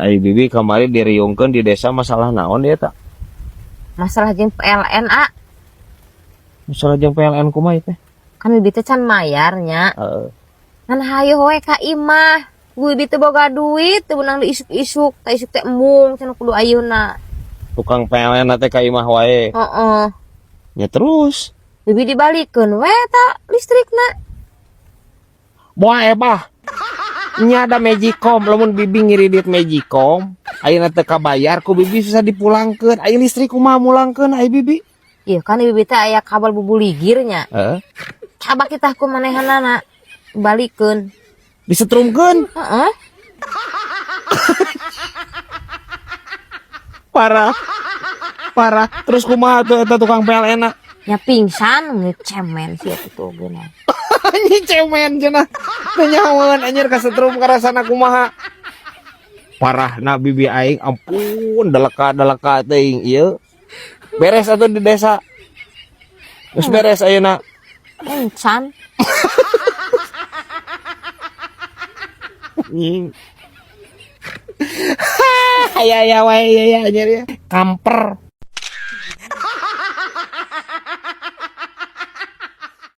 Ai bibi kamari diriungkeun di desa masalah naon dia tak? Masalah jeung PLN a. Masalah jeung PLN kumaha ieu teh? Kan bibi teh can mayarnya. Heeh. Ngan hayo we ka imah. Bibi teh boga duit teu beunang diisuk-isuk, tah isuk teh embung cenah kudu ayeuna. Tukang PLN teh ka imah wae. Heeh. Ya terus. Bibi dibalikeun we ta listrikna. Moal ebah. Nya ada Magicom, lamun bibi ngiridit Magicom, ayeuna teu kabayar ku bibi susah dipulangkeun. Aya listrik kumaha mulangkeun ai bibi? Iya kan bibi teh aya kabel bubuligir nya. Heeh. Cabak kita ku manehanana balikeun. Disetrumkeun. Heeh. Parah. Parah. Terus kumaha tuh eta tukang PLN -na? Nya pingsan mun cemen sih eta tuh geuna. Anjing cemen cenah. Teu nyahoeun anjir kasetrum karasana kumaha. Parahna bibi aing ampun deleka-deleka teuing ieu. Beres atuh di desa. Geus beres ayeuna. Encan. Anjing. Aya aya wae ya anjir ya. Kamper.